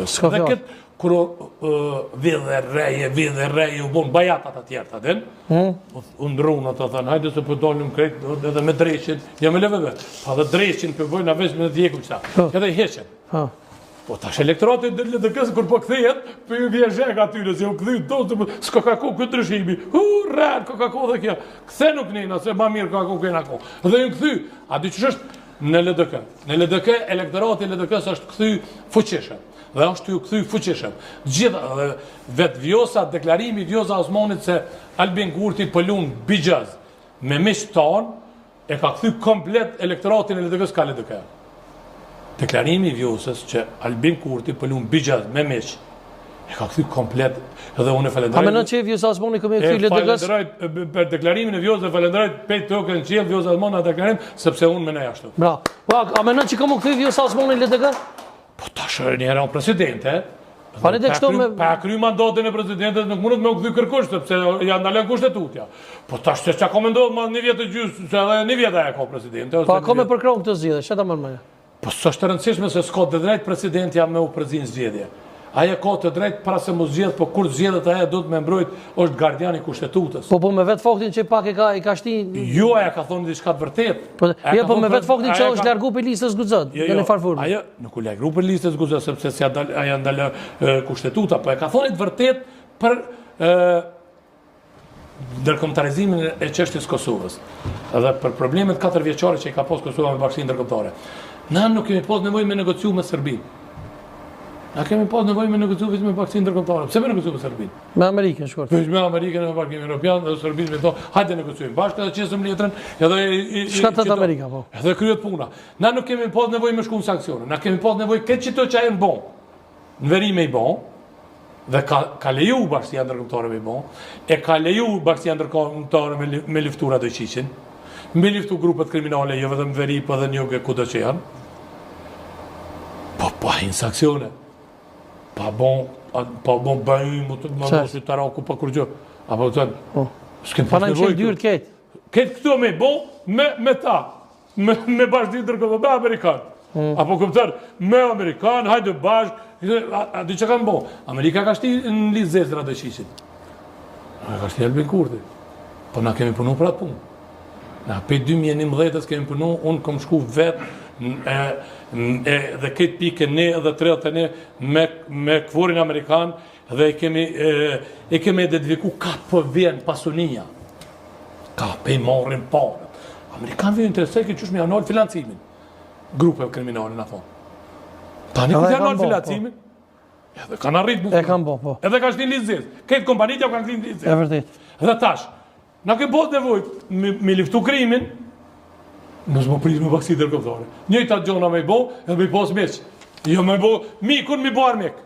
S'ka Dhe fjalë. këtë, kur vidhe rreje, vidhe rreje, u bon bajat ata tjerë, ta din? Hmm? U ndrrun ata thënë, hajde se po dalim krejt edhe me dreqin, jo me LVV, pa dhe dreqin për bojnë, a veç me djekum qëta. Po. Edhe i heqen. Po. Po tash elektorati i LDK-së kur po kthehet, po ju vjen zheg atyre se u kthy do të s'ka ka ku ky ndryshimi. Hu rrën, ka ka ku dhe kjo. Kthe nuk nena se ma mirë ka ku kena ku. Dhe ju kthy. A di ç'është në LDK? Në LDK elektorati i LDK-së është kthy fuqishëm. Dhe është ju kthy fuqishëm. Gjitha dhe vet Vjosa deklarimi i Vjosa Osmanit se Albin Kurti po lun bixhoz me miq ton E ka kthy komplet elektoratin e LDK-së ka LDK. Deklarimi i Vjosës që Albin Kurti po lun bixhoz me miq, e ka kthy komplet edhe unë e falenderoj. A menon që Vjosa Osmani ka me kthy LDK-s? E falenderoj për deklarimin e Vjosës, e falenderoj pej tokën në qiell Vjosa Osmani atë deklarim sepse unë menoj ashtu. Bravo. Po a menon që ka me kthy Vjosa Osmani LDK? Po tash një herë presidente, Pa ne kështu me pa kry mandatin e presidentit nuk mundet me u kthy kërkush sepse ja ndalon kushtetutja. Po tash se çka ka me ndodh më një vjet e gjys, se edhe një vjet ajo ka presidente ose. Po ka me përkrah këtë zgjedhje, çfarë ta merr mendja? Po s'është e rëndësishme se s'ka të drejtë presidentja me u përzi në zgjedhje. Ajo ka të drejtë para se mu zgjedh, po kur zgjedhet ajo duhet me mbrojt, është gardian i kushtetutës. Po po me vetë faktin që pak e ka i ka shti Jo, ajo ka thonë diçka të vërtetë. Po jo, po me vetë faktin që është largu prej listës Guxo, jo, në jo, një farë forme. Ajo nuk u largu prej listës Guxo sepse s'ja dal ajo ndalon kushtetuta, po e ka thonë të vërtetë për ë ndërkombëtarizimin e çështjes Kosovës dhe për problemet katër vjeçare që i ka pas Kosova me bashkësinë ndërkombëtare. Na nuk kemi pas nevojë me negociu me Serbinë. Na kemi pas nevojë me negociu vetëm me bashkësinë ndërkombëtare. Pse me negociu me Serbinë? Me Amerikën, shkurt. Veç me Amerikën e me Bashkimin Evropian dhe Serbinë me thonë, hajde negociojmë bashkë edhe qesim letrën, edhe i, Çka thotë Amerika, po. Edhe kryet puna. Na nuk kemi pas nevojë me shku në sanksione. Na kemi pas nevojë këtë qito që janë bon. Në veri me i bon, dhe ka, ka leju bashkësia ndërkombëtare me i bon, e ka leju bashkësia ndërkombëtare me, me luftu Radojçiqin, me luftu grupet kriminale, jo vetëm në veri, po edhe në jug e kudo që janë. Po, pa hi n'sanksione. Pa bon, pa bon bëjmë, më të më mos i taraku pa kurgjë. Apo të thënë, po. s'kem pas nevojë. Pa në krejt. Këtë këto me bon, me, me ta me, me bashkësinë ndërkombëtare, me Amerikan. Mm. Apo kupton, me Amerikan, hajde bashkë, a, a di çka kanë bo? Amerika ka shti në listë zezë Radojçiqin. A ka shti Albin Kurti. Po na kemi punu për atë punë. Na prej 2011-ës kemi punu, unë kom shku vetë e, e, dhe këtë pikë ne dhe 31 me, me KFOR-in Amerikan dhe e kemi, e, e kemi identifiku ka po vjen pasunia. Ka pe i marrin paret. Amerikanëve ju interesoj që qysh me ja nal financimin. Grupeve kriminale na thonë. Tani kur ja nal po. financimin, edhe kanë arrit E kanë bo, po. Edhe kanë shti n'listë zezë. Këtë kompanitë ja kanë shti n'listë zezë. E vërtet. Dhe tash, na kemi pas nevojë me, me luftu krimin, mos më prit me bashkësi ndërkombëtare. Njëjta gjona me i bo, edhe me i pas miq. Jo me bo, mikun me i bo armik.